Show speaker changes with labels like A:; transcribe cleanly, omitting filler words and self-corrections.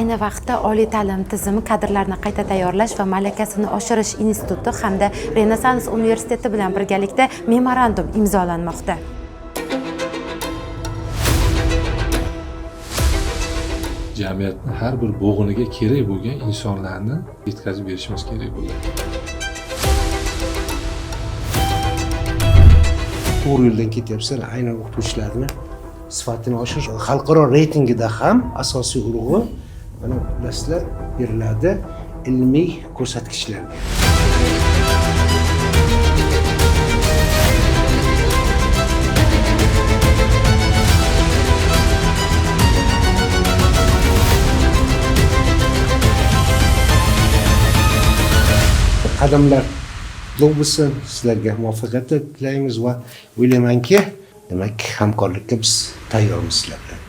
A: Ayni vaqtda Oliy ta'lim tizimi kadrlarni qayta tayyorlash va malakasini oshirish instituti hamda Renessans universiteti bilan birgalikda memorandum imzolanmoqda.
B: Jamiyatni har bir bo'g'iniga kerak bo'lgan insonlarni yetkazib berishimiz kerak bo'ladi.
C: To'g'ri yo'ldan ketyapsizlar. Aynan o'qituvchilarni sifatini oshirish xalqaro reytingida ham asosiy urg'u, mana bilasizlar, beriladi ilmiy ko'rsatkichlarga. Qadamlar qutlug' bo'lsin, sizlarga muvaffaqiyat tilaymiz va o'ylaymanki, demak, hamkorlikka biz tayyormiz sizlar bilan.